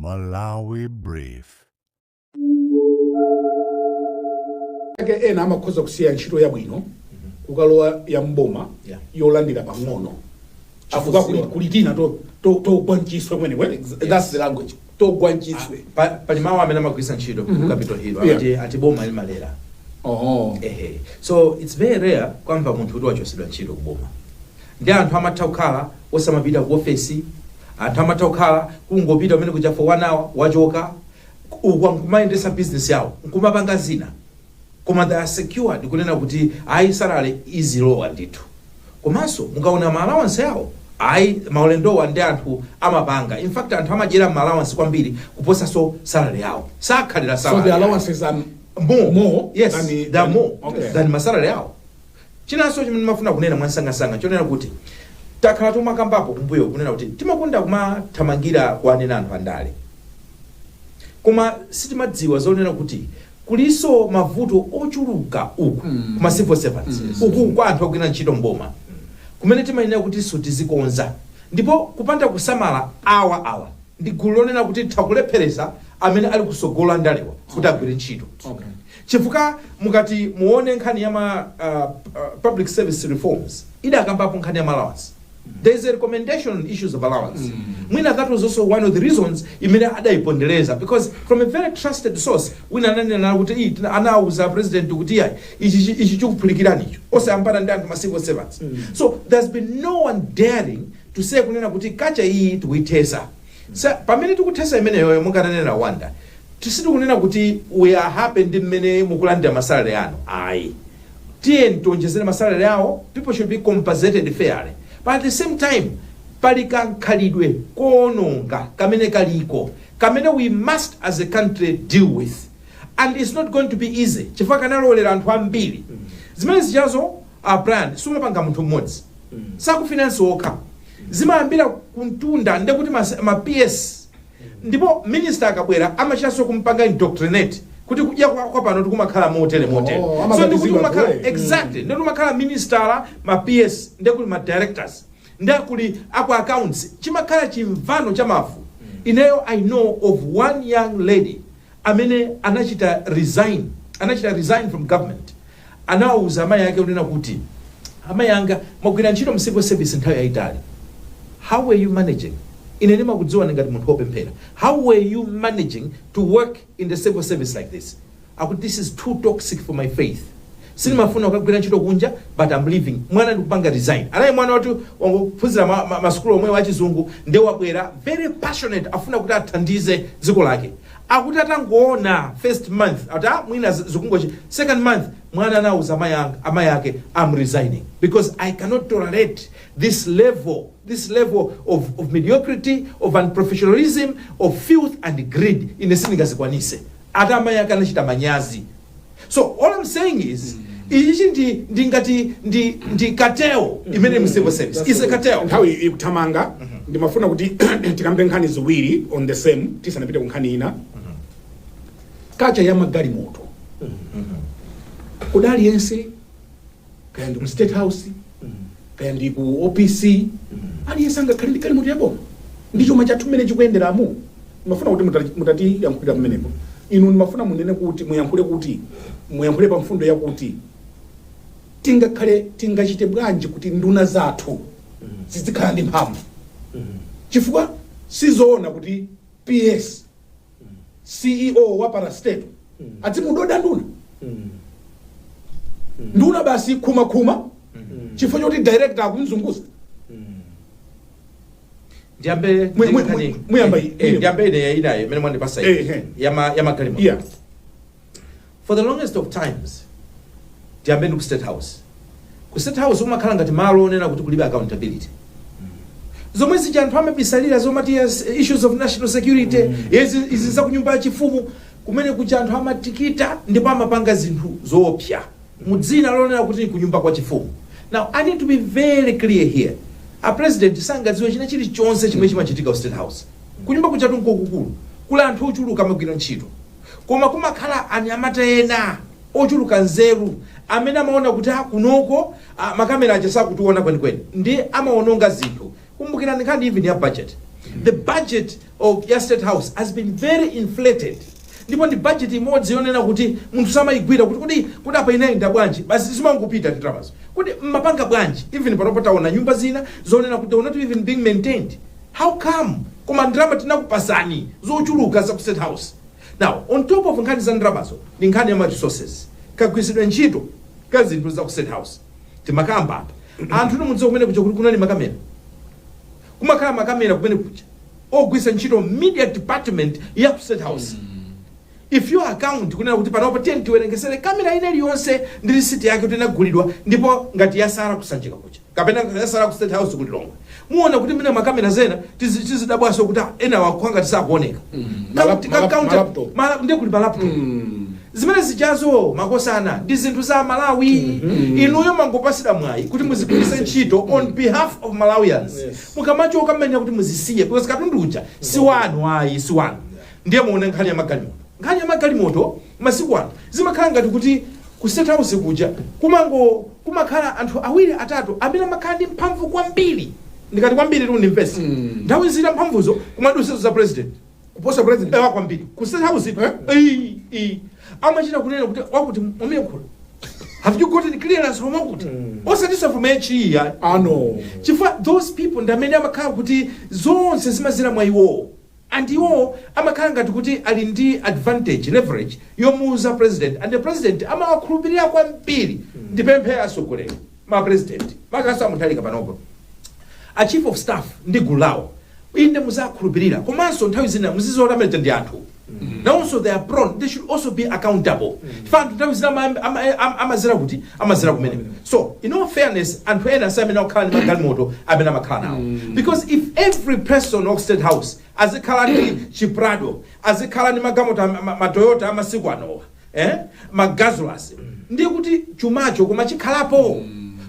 Malawi Brief. Ake ena amakhoza kusiya ntchito yabwino kukalowa ya mboma yolandira pang'ono chifukwa kuli tina togwa mchiswe kwenikweni. That's the language, togwa mchiswe. Pali mawu amene amagwiritsa ntchito ku Capitol Hill, amati boma limalera. Ehe, so it's very rare kwamva munthu kuti wachosedwa ntchito kuboma. Ndi anthu amatha kukhala osamapita ku ofesi, anthu amatha kukhala kungopita kumene kuja for one hour, wachoka uku, nkumayendesa business yawo, nkumapanga zina, koma they are secured kunena kuti ayi, salary izilowa ndithu. Komanso mukaona ma allowance yawo, ayi, maulendowa ndi anthu amapanga. In fact, anthu amadyera ma allowance kwambiri kuposanso salary yawo, sakhalira So salary. the allowances are More, more yes, than they are more than masalary yawo. Chinanso chimene ndimafuna kunena mwansangasanga, chonena kuti takhala tomakambapo kumbuyo kunena kuti timakonda kumathamangira kuwanena anthu andale, koma sitimadziwa zonena kuti kuliso mavuto ochuluka uku kuma civil servants, uku kwa anthu ogwira ntchito mboma, kumene timayenera kutinso tizikonza. Ndipo kupanda kusamala, awa ndi gulu lonena kuti tikulepheresa amene ali kusogola andalewa kuti agwire ntchito, chifukwa mukati muone nkhani ya ma public service reforms, idakambapo nkhani ya ma allowance. There is a recommendation on issues of allowance. Mwina that was also one of the reasons imene adayipondereza, because from a very trusted source, wina ananena kuti anawuza president kuti iyayi, ichi chikuphulikiranicho, osayambana ndi anthu ma civil servants. So there's been no one daring to say kunena kuti kacha iyi tikuithesa. Sa, pamene tikuthesa imeneyoyo, mungananena wanda, tisitikunena kuti we are happy ndi mmene mukulandira masalary anu, ayi. Tiye tionjezere masalary awo. People should be compensated fairly, but at the same time pali kankhalidwe koononga kamene kaliko, kamene we must as a country deal with, and it's not going to be easy, chifukwa kanalowelera anthu ambiri. Zimene zichazo, Brian, sumapanga munthu mmodzi, sakufinansi okha, zimayambira kuntunda, ndekuti ma PS, ndipo minister akabwera amachanso kumpanga indoctrinate kuti kudya kwa pano tikumakhala motere motere. Oh, So ndikuti amabatizidwa kumakhala kule. Exactly, ndikuti kumakhala minister, ma PS, ndekuli ma directors, ndekuli aku accounts, chimakhala chimvano cha mafu. Ineyo I know of one young lady amene anachita resign from government. Anawuza amayi ake kunena kuti, "Amayi anga, mwagwira ntchito mu civil service nthawi yayitali. How were you managing? Ine ndimakudziwani ngati munthu wopemphera. How were you managing to work in the civil service like this?" Akuti, "This is too toxic for my faith. Sindimafuna kukagwira ntchito kunja, but I'm leaving." Mwana ndikupanga resign. Anayi mwana wati wangophunzira masukulu omwe wachizungu, nde wabwera very passionate, afuna kuti athandize dziko lake. Akuti atangoona first month ati, "Ah, mwina zikungochi." Second month mwana anawuza amayi ake, "I'm resigning because I cannot tolerate this level of mediocrity, of unprofessionalism, of filth and greed. Ine sindingazikwanise." Ati amayi ake anachita manyazi. So all I'm saying is, ichi ndi ngati ndi cartel imene mu civil service is a cartel. Nthawi ikuthamanga. Ndimafuna kuti tikambe nkhani ziwiri on the same tisanapite ku nkhani ina. Kacha ya magalimoto, kodi aliyense, kaya ndi ku State House, kaya ndi ku OPC, aliyense angakhale ndi galimoto yaboma ndi chuma chathu mmene chikuyenderamo? Ndimafuna kuti mutatiyankhulira pamenepo inu. Ndimafuna munene kuti muyankhule, kuti muyankhule pa mfundo yakuti tingakhale, tingachite bwanji kuti nduna zathu zizikhala ndi mphamvu, chifukwa sizoona kuti PS, CEO wa parastatal adzimudoda nduna, nduna basi khumakhuma chifukwa choti director akumzunguza. Ndiyambe Muyamba ndiyambe ine inayo imene mwandipasa iyi, yamagalimoto. For the longest of times, ndiyambe ndi ku State House. Ku State House umakhala ngati malo onena kuti kulibe accountability. Zomwe zija anthu amabisalira zomati, yes, issues of national security, izi za kunyumba yachifumu, kumene kuja anthu amatikita ndipo amapanga zinthu zoopsa mu dzina lonena kuti ni kunyumba kwa chifumu. Now I need to be very clear here: a president sangadziwe china chilichonse chimene chimachitika ku State House. Kunyumba kuchatu nkokukulu, kuli anthu ochuluka amagwira ntchito, koma kumakhala anyamata ena ochuluka nzeru amene amaona kuti, ah, kunoko, ah, makamera aja sakutiona kwenikweni, ndi amaononga zinthu. Kumbukirani nkhani even ya budget. The budget of ya State House has been very inflated, ndipo ndi budget imodzi yonena kuti munthu samayigwira kuti kuti apa inayenda bwanji. Basi, zimangopita ndalamazo, kuti mmapanga bwanji. Even panopo taona nyumba zina zonena kuti they were not even being maintained. How come? Koma ndalama tinakupasani zochuluka za ku State House. Now, on top of nkhani za ndalamazo ndi nkhani ya ma resources, kagwiritsidwe ntchito ka zinthu za ku State House. Timakamba apa, anthu nimudziwa kumene kuja kuti kunali makamera, kumakhala makamera kumene kuja ogwisa ntchito media department ya ku State House. If you account kunena kuti panopo tiye tiwerengesere kamera ina iliyonse ndi risiti yake kuti inagulidwa, ndipo ngati yasala kusanjika kuja kapena yasala ku State House kuti Lilongwe, muona kuti mene makamera zena tizidabwaso kuti ah, ena wakhwanga tisakuoneka. Malaptop. Ndiye kuli malaptop zimene zichazo, makosana, ndi zinthu za Malawi. Inuyo mangopasida mwayi kuti muzigwiritse ntchito on behalf of Malawians. Mukamachoka mmene kuti muzisiye, because katundu uja si wanu ayi, si wanu. Ndiye muone nkhani ya magalimoto. Nkhani ya magalimoto masiku ano zimakhala ngati kuti ku State House kuja kumango kumakhala anthu awiri, atatu amene amakhala ndi mphamvu kwambiri. Ndikati kwambiri tu ndimvese, nthawi zina mphamvuzo kumadusizo za president. Kuposa president? Ewa, kwambiri ku State House. Eh? Iyi amachita kunena kuti wakuti mumiyankhula, have you gotten clearance from wakuti? Osatinso from HE ya. Ano. Chifukwa those people ndi amene amakhala kuti zonse zimazira mwa iwowo, and iwowo amakhala ngati kuti ali ndi advantage, leverage yomuuza president, and the president amawakhulupirira kwambiri. Ndipemphe atsogoleri, ma president, makaso amuthalika panopo, a chief of staff ndi gulu lawo, inde muzakhulupirira, komanso nthawi zina muzizoona amene ndi anthu nawonso, they are prone, they should also be accountable. Chifukwa anthu nthawi zina amazira kuti amazira kumene. So in all fairness, anthu ena si amene akukhala ndi magalimoto amene amakhala nawo, because if every person of State House azikhala ndi chiPrado, azikhala ndi magalimoto maToyota amasiku anowa, magazulas, ndiye kuti chumacho koma chikhalapo,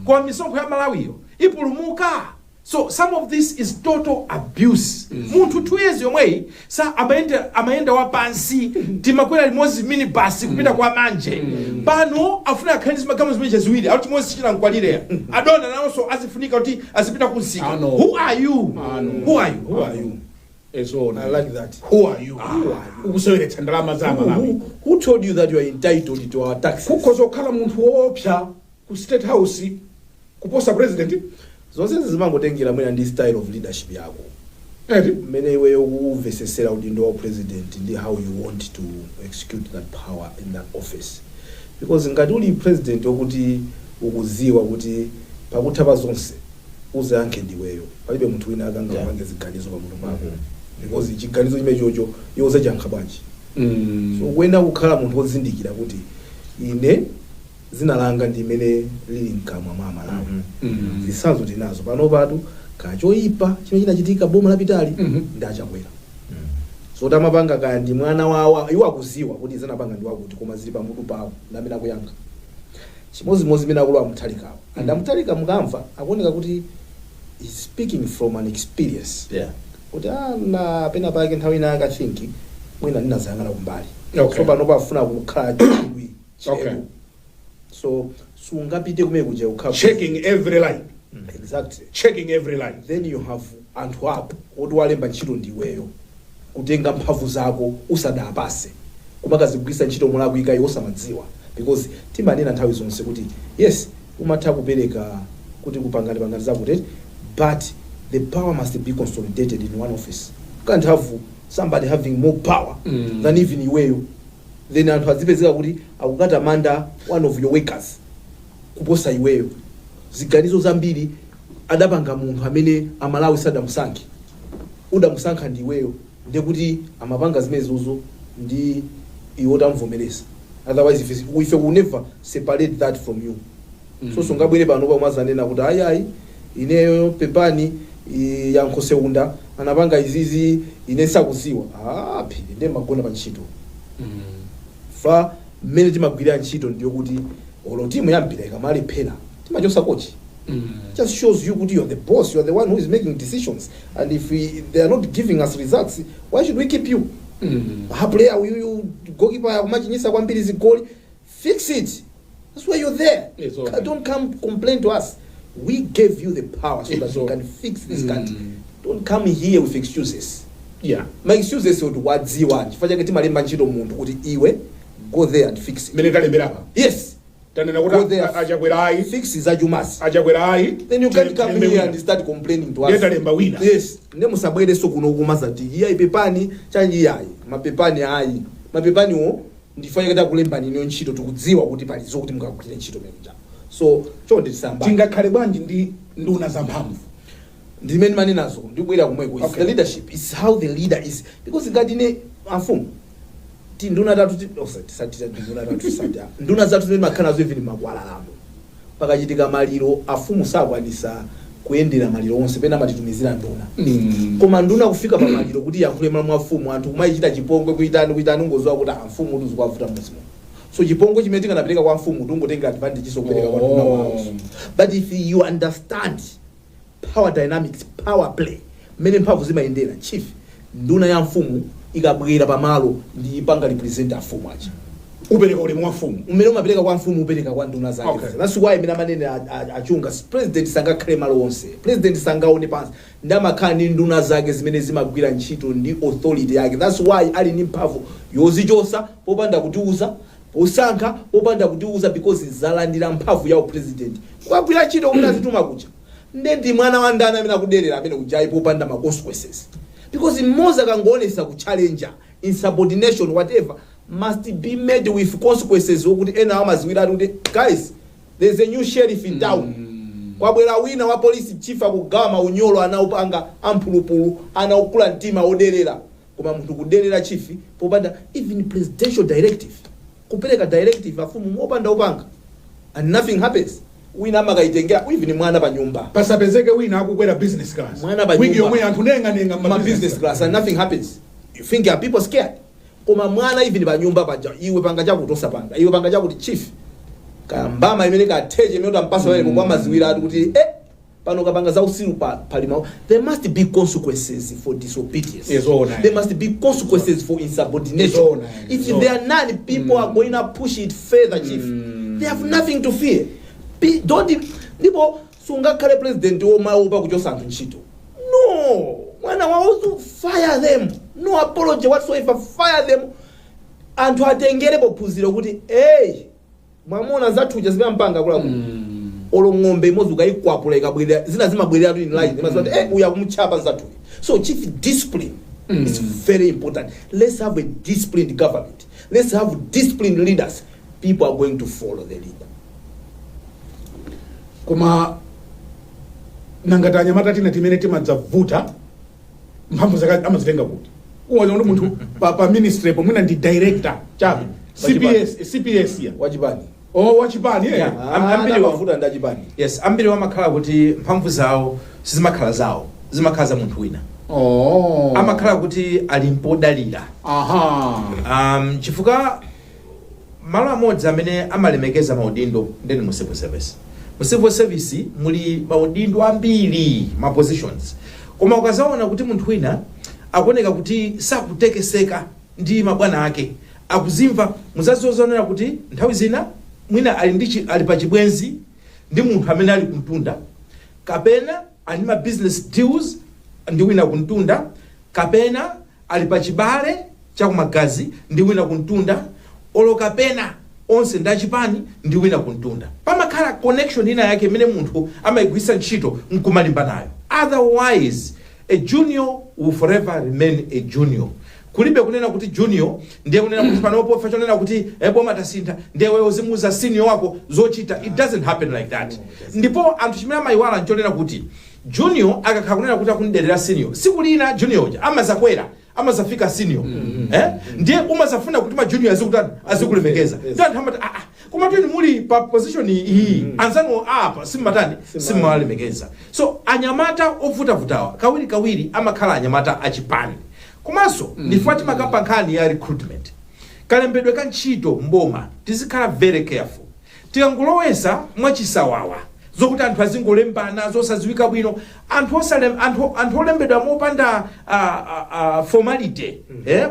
koma misonkho ya Malawiyo ipulumuka? So some of this is total abuse. Munthu 2 years yomweyi sa amayenda, amayenda wapansi, timakwera limodzi minibus kupita kwa Manje. Pano afuna akhale ndi zimagalimoto zimene ziwiri, akuti chimodzi chinamkwalireya adona nawonso azifunika kuti azipita kunsika. Ano. Who are you? Ano. Who are you? Who are you? Ezona. I like that. Who are you? Ukuseweretsa ndalama za Malawi. Who told you that you are entitled to our taxes? Kukhoza kukhala munthu woopsa ku State House kuposa president. Zonse zimangotengera mwina ndi style of leadership yako, Eti. mmene iweyo kumvesesera udindo wa president ndi how you want to execute that power in that office. Because ngati uli president wokuti ukuziwa kuti pakutha pa zonse uzayankhe ndiweyo, palibe munthu wina akanga apange ziganizo pamutu pako, because chiganizo chimene chocho iwe uzachiyankha bwanji? So ukuyenera kukhala munthu wozindikira kuti ine zina langa ndi imene lili mkamwa mwa Malawi. Zitsanzo tinazo pano patu, kachoyipa chimene chinachitika boma lapitali ndi aChakwera. So tamapanga kaya ndi mwana wawa, iwo akuziwa kuti zinapanga ndi wakuti, koma zili pamutu pawo ndi amene akuyankha. Chimodzimodzi imene akulowa Muthalikawo, and aMuthalika mukamva akuoneka kuti is speaking from an experience kuti na pena pake nthawi ina ake I think mwina ndinazayang'ana kumbali. So pano pafuna kukhala chidwi chero. So sungapite kumene kuja kukhala Checking every line. Exactly. Checking every line. Then you have anthu ako oti walemba ntchito ndiweyo, kutenga mphamvu zako usadapase, kumakazigwisa ntchito molakwika iwe osamadziwa. Because timanena nthawi zonse kuti yes, umatha kupereka kuti kupangani pangani zakuti, but the power must be consolidated in one office. You can't have somebody having more power than even iweyo. Then anthu azipezeka kuti akukatamanda one of your workers kuposa iweyo. Ziganizo zambiri adapanga munthu amene Amalawi sadamusankhe, udamusankha ndi iweyo, ndekuti amapanga zimenezozo ndi iwe utamvomereza. Otherwise ife will never separate that from you. So sungabwere pano pamazanena kuti ayi, ayi, ineyo pepani, yankho seunda anapanga izizi ine sakuziwa. Ah, phiri ndiye magona pa ntchito. Fa mmene timagwirira ntchito ndiyo kuti olo timu ya mpira ikamalephera timachosa kochi. Just shows you kuti you're the boss, you're the one who is making decisions, and if they are not giving us results, why should we keep you? Ha, player uyuyu, goalkeeper akumachinyisa kwambiri zigoli, fix it. That's why you're there. It's okay. Don't come complain to us. We gave you the power so that It's you okay. can fix this country. Don't come here with excuses. Ma excuses oti wadziwa, chifukwa chake timalemba ntchito munthu kuti iwe, go there and fix it. Mmene talembera. Yes. Tanena Go kuti there. Achakwera ayi. Fix zachumazi. Achakwera ayi. Then you can't come Tilembe here wina. and start complaining to us. Ndiye talemba wina. Yes, ne musabwereso kuno kumazati iyayi, pepani chanji, iyayi, mapepani ayi, mapepaniwo ndifanye kati akulembani ino ntchito, tikudziwa kuti pali zokuti mukagwire ntchito mene chawo, so chonde tisamba. Tingakhale bwanji ndi nduna zamphamvu? Ndimene manenazo, ndibwera kumweko. It's the leadership, it's how the leader is, because ngati ine amfumu ti nduna tatu oh, tisati nduna tatu, tisati nduna zathu zimene makhala nazo, even makwalalamo pakachitika maliro, afumu sakwanisa kuyendera maliro onse, pena amatitumizira nduna. Koma nduna kufika pa maliro kuti yankhule malamu afumu, anthu kumayichita chipongwe, kuitani kuitani, ungoziwa kuti amfumu tuzikwavuta muzimo. So chipongwe chimene tinganapereka kwa mfumu, tungotenga advantage so kupereka kwa nduna wawo. But if you understand power dynamics, power play, mmene mphamvu zimayendera, chief, nduna ya mfumu ikabwera pamalo ndi ipanga represent afumu aja. Upereka ulemu wa mfumu. Mmene umapereka kwa mfumu, upereka kwa nduna zake. That's why imene amanene achunga, president sangakhale malo onse, president sangaone pansi, ndi amakhala ndi nduna zake zimene zimagwira ntchito ndi authority yake. That's why ali ndi mphamvu yozichosa popanda kutiuza, posankha popanda kutiuza, because zalandira mphamvu yawo president kukagwira ntchito kuti azituma kuja. Nde ndi mwana wa ndani amene akuderera amene kujayi popanda ma consequences? Because mmodzi akangoonesa ku challenger, insubordination, whatever, must be made with consequences, wokuti ena amaziwiratu kuti guys, there's a new sheriff in town, kwabwera wina wa police chief akugawa maunyolo, anaupanga amphulupulu, anaukula mtima oderera. Koma munthu kuderera chief popanda even presidential directive, kupereka directive afumu mopanda upanga, and nothing happens, wina amakayitengera, even mwana pa nyumba. Pasapezeke wina akukwera business class Mwana pa wiki nyumba. yomwe anthu nenganenga. Ma business class and nothing happens. You think are people scared? Koma mwana even pa nyumba paja, iwe panga chakuti, osapanga, iwe panga chakuti, chief, kambama imene katheche imene utampasa pamene kwa maziwira ati kuti pano kapanga za usiru pa palima. There must be consequences for disobedience. Yes, oh, There must be consequences for insubordination. Oh, If oh. there are none, people are going to push it further, chief. They have nothing to fear. Don't ndipo sungakhale president womaopa kuchosa anthu ntchito. No, mwana wawo, fire them, no apology whatsoever, fire them. Anthu atengerepo phunziro kuti hey, mwamuna zathuja zimampanga kulaku olo ng'ombe imodzi ukayikwapula ikabwerera, zina zimabwerera tu in line, zimaziwa kuti uyu akumutchapa nzathuyi. So chief, discipline is very important. Let's have a disciplined government, let's have disciplined leaders. People are going to follow the leader. Koma nangati anyamata tina timene timadzavuta, mphamvu zake amazitenga kuti? Uwaza kuti munthu pa ministry pomwina ndi director chabe, CPS, CPS ya Wachipani. Oh, wachipani, eh. Yeah. Ambiri Amavuta ndi achipani. Yes, ambiri wamakhala kuti mphamvu zawo sizimakhala zawo, zimakhala za munthu wina. Amakhala kuti ali mpodalira. Chifukwa malo amodzi amene amalemekeza maudindo ndeni mu civil service. Mu civil service muli maudindo ambiri, ma positions, koma ukazaona kuti munthu wina akuoneka kuti sakutekeseka ndi mabwana ake, akuzimva, muzazionera kuti nthawi zina mwina ali ndi ali pa chibwenzi ndi munthu amene ali kumtunda, kapena ali ma business deals ndi wina kumtunda, kapena ali pa chibale chakumagazi ndi wina kumtunda, olo kapena onse ndi achipani ndi wina kumtunda. Pamakhala connection ina yake imene munthu amayigwiritsa ntchito nkumalimba nayo. Otherwise a junior will forever remain a junior. Kulibe kunena kuti junior ndiye kunena kuti panopo fa chonena kuti boma tasintha, ndiye wewe uzimuuza senior wako zochita. It doesn't happen like that. Ndipo anthu chimene amayiwala nchonena kuti junior akakhala kunena kuti akunderera senior, siku lina junior uja amazakwera, amazafika senior, eh? Ndiye umazafuna kuti ma junior azikutani, azikulemekeza. Ndi anthu amati, ah, ah, koma tini muli pa position iyi, anzanu apa simmatani, simmawalemekeza. So anyamata ovutavutawa kawiri kawiri amakhala anyamata achipani. Komanso ndifuna timakamba nkhani ya recruitment, kalembedwe ka ntchito mboma, tizikhala very careful. Tikangolowesa mwachisawawa zokuti anthu azingolembana zosadziwika bwino, anthu olembedwa mopanda formality,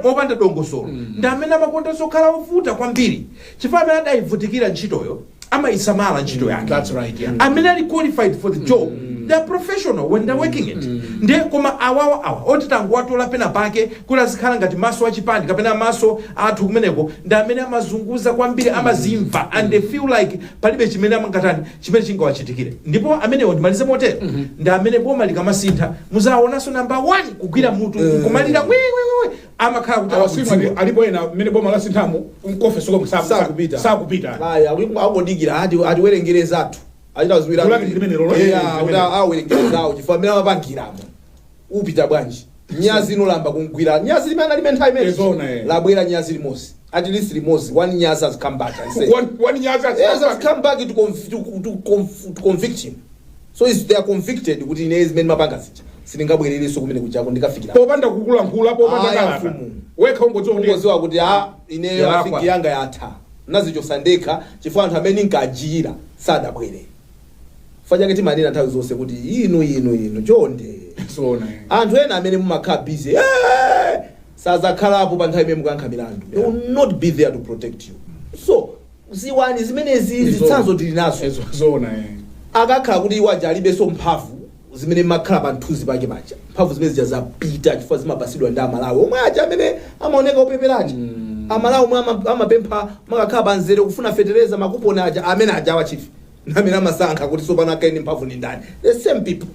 mopanda dongosolo, ndi amene amakonda zokhala ovuta kwambiri, chifukwa amene adayivutikira ntchitoyo amayisamala ntchito yake. That's right, yeah. Amene ali qualified for the job. They are professional when they're working it. Ndiye koma awawa awa oti tangowatola pena pake kuti azikhala ngati maso achipani kapena maso athu kumeneko, ndi amene amazunguza kwambiri, amazimva, and they feel like palibe chimene amangatani, chimene chingawachitikire. Ndipo amenewo, ndimalize motero, ndi amene boma likamasintha muzaonanso number one kugwira mutu, kumalira wiwiwi, amakhala kuti Awasimu akudziwa. Alipo ena mmene boma lasinthamo nkofe soko Sakupita. Sakupita. Aya, akungodikira ati atiwerengere zathu achita ziwira. Kulaki ndi limene lolo. Yeah, kuti awerengere zawo, chifukwa amene amapangiramo upita bwanji? Nyazi inolamba kumgwira nyazi limene alime nthawi imene Ezona, eh. labwera nyazi limodzi, at least limodzi, one nyazi has come back and said One nyazi. Yes, has come back to convict him. So is they are convicted kuti ine zimene mapanga zija sindingabwererenso kumene kuchako ndikafikira. Popanda kukulankhula, popanda Aya, kalata. mfumu. Wekha ungodziwa kuti Ungoziwa kuti a ineyo Yalakwa. afiki yanga yatha, nazichosa ndekha chifukwa anthu amene nkajira sadabwere. Chifukwa chake timanena nthawi zonse kuti inu inu inu chonde, Zona, eh. anthu ena amene mumakhala busy, sazakhalapo pa nthawi imene mukayankha milandu. They will not be there to protect you. So ziwani zimenezi, zitsanzo tili nazo. Zona, eh. Akakhala kuti iwo aja alibenso mphamvu zimene makhala pa mthunzi pake paja, mphamvu zimene zija zapita, chifukwa zimapasidwa ndi Amalawi omwe aja amene amaoneka opeperaja, Amalawi omwe amapempha makakhala panzere kufuna fetereza, makuponi aja, amene aja awachifi amene amasankha kuti sopano akaine ndi mphamvu ndi ndani, the same people.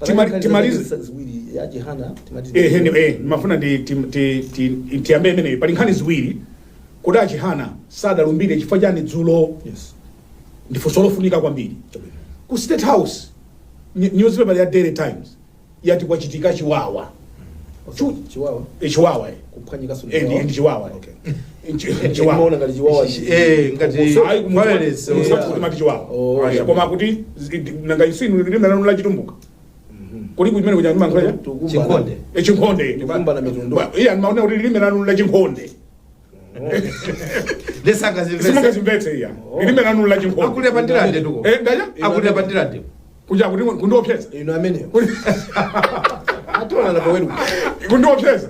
Ziwiri ya Chihana timati. Eh, mafuna ndi tiyambe imeneyo. Pali nkhani ziwiri. Kuti aChihana sadalumbire chifukwa chani dzulo? Yes. Ndifunso lofunika kwambiri. Ku State House, newspaper ya Daily Times yati kwachitika chiwawa. Chiwawa? Chiwawa, eh. Kuphwanyikaso? Eh, ndi chiwawa, eh. Okay. Chiwawa. Ndimaona ngati chiwawa Ngati Ayi, violence. kuti mati chiwawa. Oh. Koma kuti nanga isinu lilime lanu la Chitumbuka kuli kumene kuja ndimankhula Chinkhonde. Chinkhonde. Tikukumbana mitundu. Iya, ndimaona kuti lilime lanu la Chinkhonde. Ndisangazimvese. Simangazimvetse, iya, lilime lanu la Chinkhonde. Akulira pandirande tuko. Eh, ndaja. Akulira pandirande. Kuja kuti kundiopseza. Inu ameneyo ationa napoweruka. Kundiopseza,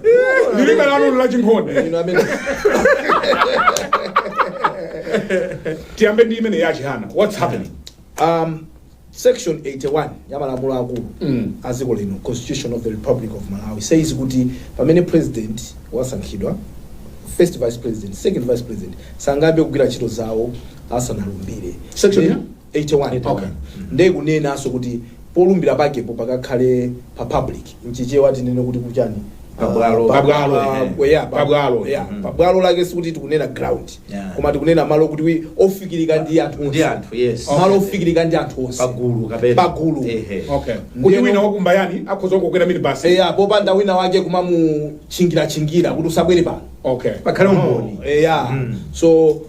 lilime lanu la Chinkhonde. Inu ameneyo. Tiyambe ndi imene yaChihana. What's happening? Section 81 ya malamulo akulu a dziko lino, Constitution of the Republic of Malawi, says kuti pamene president wasankhidwa, first vice president, second vice president sangambe kugwira ntchito zawo asanalumbire. Section ya? 81. Okay. Ndiye kunenanso kuti polumbira pakepo pakakhale pa public, mchichewa tinene kuti kuchani? Pabwalo. Pabwalo, eh. Yeah, Pabwalo. Yeah, pabwalo lake sikuti tikunena ground, Yeah. koma tikunena malo kuti ofikirika ndi anthu onse. Ndi anthu, yes. Malo ofikirika ndi anthu onse. Pagulu kapena. Pagulu. Ehe. Okay, kuti wina wakumbayani akhoza kukwera minibus. Eya, popanda wina wake kumamutchingira-chingira kuti usabwere pano. Okay. Pakhale umboni. Eya. So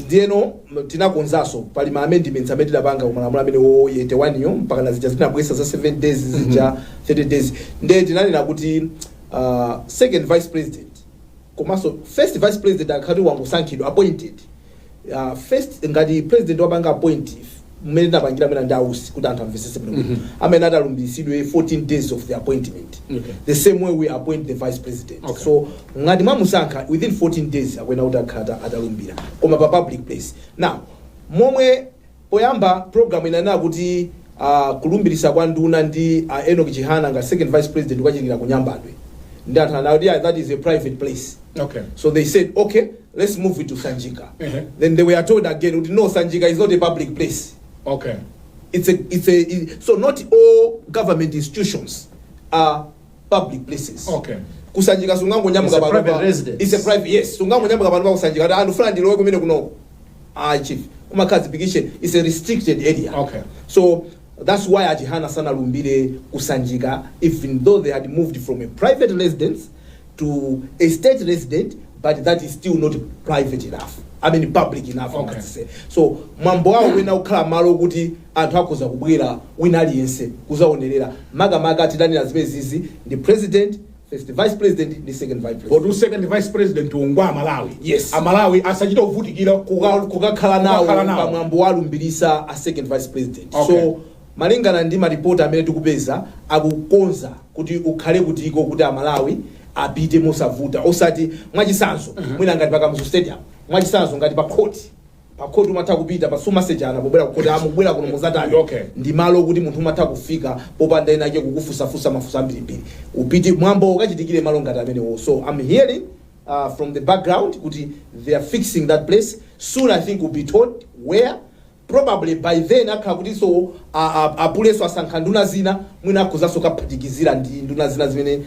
ndiyeno tinakonzanso, pali ma amendments amene tidapanga kumalamulo amene wo 81 yo, mpaka na zija zinabwesa za 7 days zija, 30 days. Ndiye tinanena kuti second vice president komanso first vice president akhati wangosankhidwa, appointed, first ngati president wapanga appoint, mmene tinapangira amene ndi ausi, kuti anthu amvesese bwino, amene atalumbiritsidwe 14 days of the appointment, the same way we appoint the vice president. So ngati mwamusankha, within 14 days akuyenera kuti akhala atalumbira, koma pa public place. Now, momwe poyamba program inanena kuti kulumbirisa kwa nduna ndi Enoch Chihana nga second vice president kukachitikira ku Nyambadwe, ndi anthu anati, "Yeah, that is a private place." So they said, "Okay, let's move it to Sanjika." Then they were told again kuti, "No, Sanjika is not a public place." It's a it, so not all government institutions are public places. Kusanjika sungangonyamuka It's a pano private residence. It's a private, yes. Sungangonyamuka pano pa kusanjika kuti anthu fulani ndilowe kumene kunoko. Ah, chief, kumakhazipikishe, it's a restricted area. So that's why aChihana sanalumbire kusanjika, even though they had moved from a private residence to a state resident, but that is still not private enough, I mean public enough, I must say. So mwambo wawo wina kukhala malo kuti anthu akhoza kubwera, wina aliyense kuzaonerera. Makamaka tidanena zimene zizi ndi president, first vice president ndi second vice president. Poti second vice president ungwa Amalawi. Yes. Amalawi asachita kuvutikira kukakhala nawo Kukakhala nawo. pamwambo walumbirisa a second vice president. So malingana ndi maripoti amene tikupeza, akukonza kuti ukhale kutiko kuti Amalawi apite mosavuta, osati mwachisanzo mwina ngati pa Kamuzu Stadium, mwachisanzo ngati pa court. Pa khoti umatha kupita pasumasejana pobwera kukhoti, amubwera kuno muzatani. Ndi malo kuti munthu umatha kufika popanda ena ake kukufusafusa mafunso ambirimbiri, upite mwambo ukachitikire malo ngati amenewo. So I'm hearing from the background kuti they are fixing that place soon. I think we'll be told where. Probably by then akhala kuti so apuleso asankha nduna zina, mwina akhozanso kaphatikizira ndi nduna zina zimene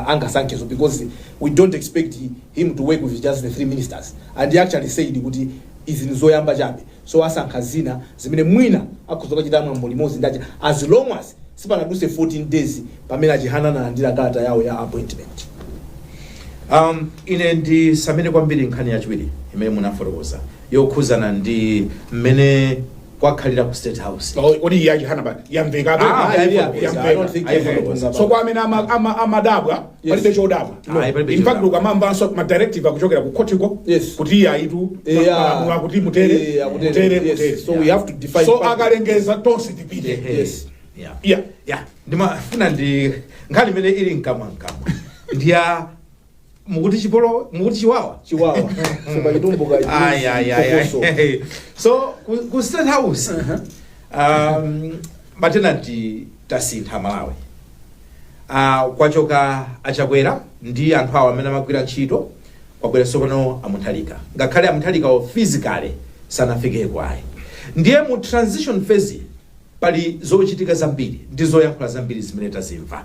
angasankhezo, because we don't expect him to work with just the three ministers, and he actually said kuti izi ndi zoyamba chabe. So asankha zina zimene mwina akhoza kukachita mwambo limodzi ndache, as long as sipanaduse 14 days pamene aChihana analandira kalata yawo ya appointment. Ine ndisamene kwambiri nkhani yachiwiri imene munafotokoza yokhuzana ndi mmene kwakhalira ku State House. Oh, kodi iye aChihana ba yamveka? Ah, yamveka. I don't think Ayifotokoza. So kwa amene amadabwa, palibe chodabwa. Ah, palibe In fact, chodabwa. ukamamvanso ma directive akuchokera ku khotiko kuti iye ayitu malamulo akuti mutere, Akutere. mutere, mutere. So we have to define So akalengeza, tonse tipite. Yeah, ndimafuna ndi nkhani imene ili mkamwa mkamwa ndiya mukuti chipolo, mukuti chiwawa. Chiwawa, so pachitumbuka it means Ay, ay, ay, phokoso. ay. So ku State House, matenanti tasintha Malawi. Kwachoka aChakwera ndi anthu awo amene amagwira ntchito, kwabwera tsopano aMuthalika, ngakhale aMuthalikawo physically sanafikeko ayi. Ndiye mu transition phase pali zochitika zambiri ndi zoyankhula zambiri zimene tazimva.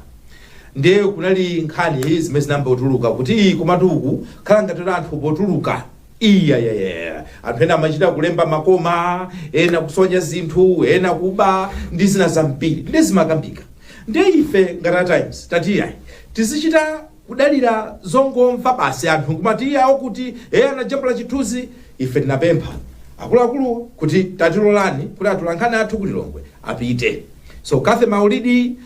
Ndiye kunali nkhani zimene zinamba kutuluka kuti iyi kumatuku khala ngati anthu potuluka iyayaya, anthu ena amachita kulemba makoma, ena kusonya zinthu, ena kuba ndi zina zambiri, ndi zimakambika. Ndiye ife ngati a Times tati iyayi, tizichita kudalira zongomva basi anthu kumati iyawo kuti e anajambula chithunzi. Ife tinapempha akuluakulu kuti tatilolani kuti atolankhani athu kuti Longwe apite. So Kathe Maulidi,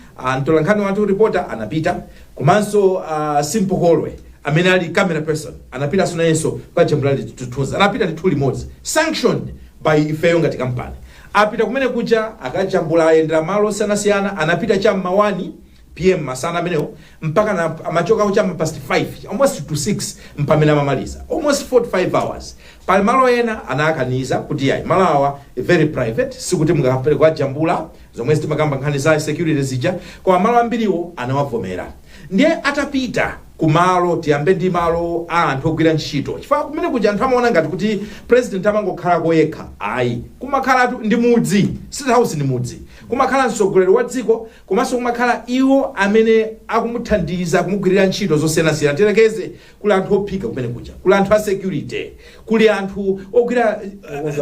mtolankhani wathu, reporter, anapita, komanso Simple Kolwe amene ali camera person anapitanso nayenso kukajambula chithunzi. Anapita ndithu limodzi, sanctioned by ifeyo ngati kampani. Apita kumene kuja, akajambula, ayendera malo osiyanasiyana. Anapita cham'ma 1 p.m. masana amenewo mpaka na amachokako cham'ma past 5, almost to 6 mpamene amamaliza, almost 45 hours. Pali malo ena anakaniza kuti yayi, malo awa very private, sikuti mungakapereka kukajambula, zomwe timakamba nkhani za security zija. Koma malo ambiriwo anawavomera. Ndiye atapita kumalo, tiyambe ndi malo a anthu ogwira ntchito, chifukwa kumene kuja anthu amaona ngati kuti president amangokhalako yekha. Ayi, kumakhalatu ndi mudzi. State House ndi mudzi. Kumakhala mtsogoleri wa dziko, komanso kumakhala iwo amene akumuthandiza, kumugwirira ntchito zosiyanasiyana. Tiyerekeze kuli anthu ophika kumene kuja, kuli anthu a security, kuli anthu ogwira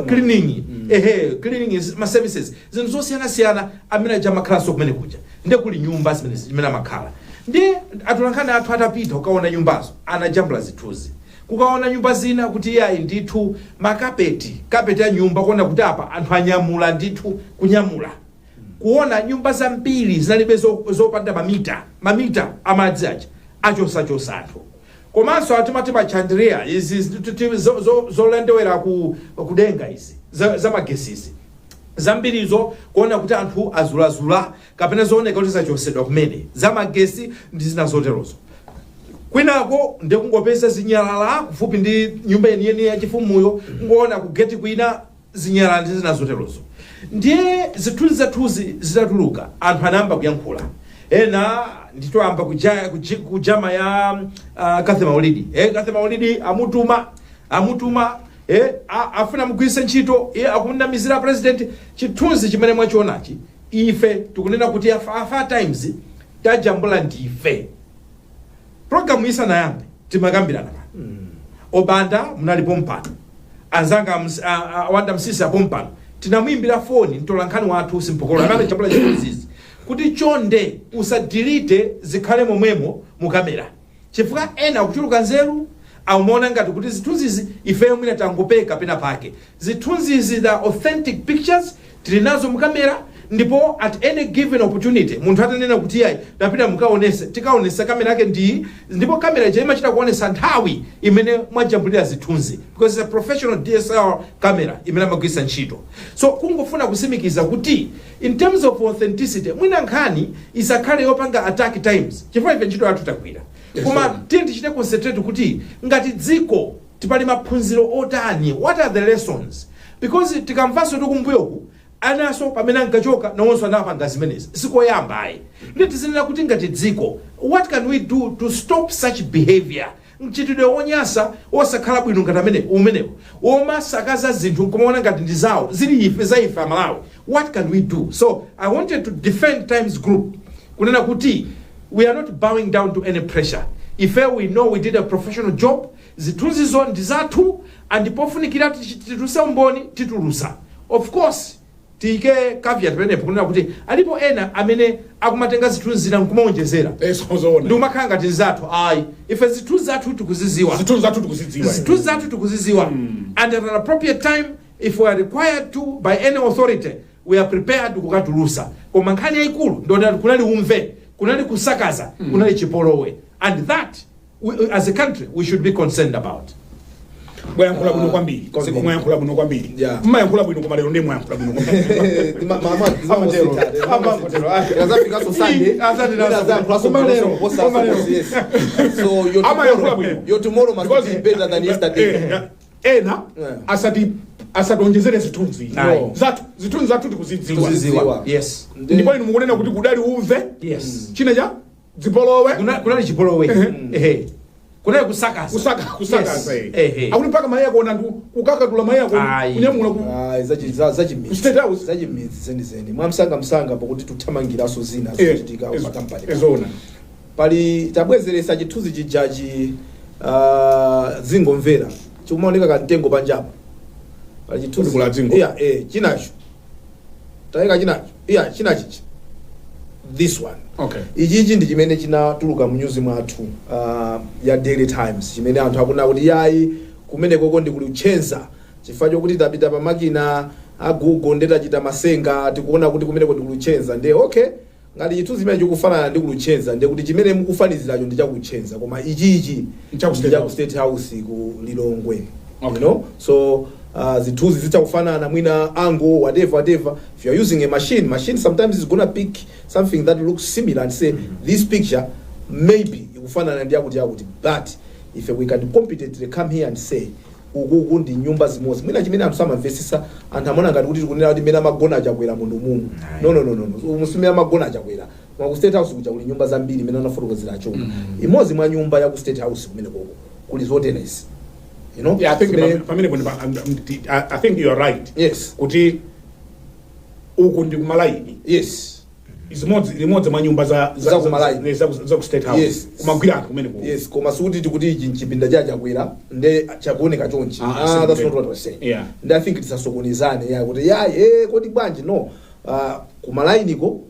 cleaning, ehe, cleaning is ma services, zinthu zosiyanasiyana amene aja amakhalanso kumene kuja. Ndiye kuli nyumba zimene amakhala. Ndi atolankhani athu atapita kukaona nyumbazo, anajambula zithunzi, kukaona nyumba zina kuti iyayi ndithu, makapeti, kapeti ya nyumba, kuona kuti apa anthu anyamula ndithu, kunyamula. Kuona nyumba zambiri zinalibe zopanda mamita, mamita amadzi aja achosachosa anthu. Komanso atimati ma chandelier izi zolendewera ku kudenga izi za magesisi, zambirizo kuona kuti anthu azulazula kapena zooneka kuti zachosedwa kumene, zamagesi ndi zina zoterozo. Kwinako ndikungopeza zinyalala kufupi ndi nyumba yeniyeni yachifumuyo, kungoona kugeti kwina zinyalala ndi zina zoterozo. Ndiye zithunzi zathuzi zitatuluka, anthu anayamba kuyankhula. Ena nditoyamba kujama ya Kathe Maulidi, Kathe Maulidi amutuma, amutuma, afuna mugwiritse ntchito, akunamizira president. Chithunzi chimene mwachionachi, ife tikunena kuti afa Times tajambula ndife. Programu isanayambe timakambirana pano, obanda munalipo mpano, anzanga awanda msisi apo mpano. Tinamuimbira foni mtolankhani wathu Simpokolo amene anajambula chithunzizi kuti chonde usadelete, zikhale momwemo mu kamera, chifukwa ena akuchuluka nzeru, amaona ngati kuti zithunzizi ifeyo mwina tangopeka pena pake. Zithunzizi, the authentic pictures, tili nazo mu kamera, ndipo at any given opportunity munthu atanena kuti yayi, tapita mukaonese, tikaonesa. Kamera yake ndi, ndipo kamera ija imachita kuonesa nthawi imene mwajambulira zithunzi, because it's a professional DSLR camera imene amagwiritsa ntchito. So kungofuna kusimikiza kuti in terms of authenticity, mwina nkhani isakhale yopanga attack Times, chifukwa ife ntchito yathu tagwira, koma tiye tichite concentrate kuti ngati dziko tipali maphunziro otani, what are the lessons? Because tikamvanso tikumbuyoku, anaso pamene ankachoka nawonso anapanga zimenezi. Sikoyamba ayi. Ndi tizinena kuti ngati dziko, what can we do to stop such behavior, mchitidwe wonyasa wosakhala bwino ngati amene umenewo, womasakaza zinthu nkumaona ngati ndi zawo, zili ife za ife Amalawi? What can we do? So I wanted to defend Times Group, kunena kuti we are not bowing down to any pressure. Ife we know we did a professional job. Zithunzizo ndi zathu, and pofunikira tituluse umboni, titulusa. Of course, tiyike caveat penepo kunena kuti alipo ena amene akumatenga zithunzi zina nkumaonjezera Zoona. ndi umakhala ngati zathu. Ayi, ife zithunzi zathu tikuziziwa. Zithunzi zathu tikuzidziwa. Zithunzi zathu tikuziziwa, and at an appropriate time, if we are required to by any authority, we are prepared kukatulusa. Koma nkhani yayikulu ndonati kunali umve, kunali kusakaza, kunali chipolowe, and that we, as a country, we should be concerned about. Mwayankhula bwino kwambiri. Kwambiri. Mwayankhula bwino kwambiri. Mmayankhula bwino, koma lero ndiye mwayankhula bwino kwambiri. Amangotero. Ikazafikanso Sunday, Asante naso. azayankhulaso Koma lero, kuposa koma lero. Yes. So your Amayankhula tomorrow, bwino. your tomorrow must Because- be better than yesterday. Ena asationjezere zithunzi. No. Zathu, zithunzi zathu tikuzidziwa. Tikuzidziwa, yes. Ndipo inu mukunena kuti kudali uve, china cha zipolowe. Kunali chipolowe, ehe, kunali kusakaza. Kusakaza. Yes. Ehe. Akuti mpaka mayi akuona anthu kukakatula mayi akuona Ayi. kunyamula ku Ah, zachimidzi. State House. Zachimidzi zenizeni, mwamsangamsanga, pakuti tuthamangiranso zina zochitika pa kampani. Zoona. Pali tabwezeresa chithunzi chijachi, zingomvera chikumaoneka kamtengo panjapo. Pali chithunzi. Kuli kula dzingo. Iya, chinacho tayika, chinacho, iya, chinachichi, this one. Ichichi ndi chimene chinatuluka mu news mwathu ya Daily Times, chimene anthu akuna kuti yayi, kumenekoko ndi kuli Luchenza, chifukwa chokuti tapita pa makina a Google ndi tachita masenga, tikuona kuti kumeneko ndi kuluchenza. Ndiye okay, ngati chithunzi chimene chikufanana ndi kuluchenza, ndiye kuti chimene mukufaniziracho ndi chakuchenza, koma ichichi Nchaku State ndi chaku House. State House ku Lilongwe. So zithunzi zitakufanana mwina angle, whatever, whatever. If you are using a machine sometimes is gonna pick something that looks similar and say this picture maybe ikufanana ndi yakuti yakuti, but if we can competently come here and say ukuku ndi nyumba zimodzi, mwina chimene anthu samamvesesa, anthu amaona ngati kuti tikunena kuti mmene amagona Achakwera mundu mumu. No, no, no, no, no. Musimene amagona Achakwera, koma ku State House kuja kuli nyumba zambiri imene anafotokozera Achunga. Imodzi mwa nyumba ya ku State House kumene koko kuli zotenesi. Yeah, I think pamene I think you are right kuti uku ndi kumalaini. Zimodzi limodzi mwa nyumba za Za kumalaini. za ku State House. Kumagwira anthu kumene ku Yes, koma sikuti tikuti ichi nchipinda cha Chakwera nde chakuoneka chonchi. Ah, Ah, that's simple. not what we're saying. And I think tisasokonezane ya kuti ya kodi bwanji, no. Kumalainiko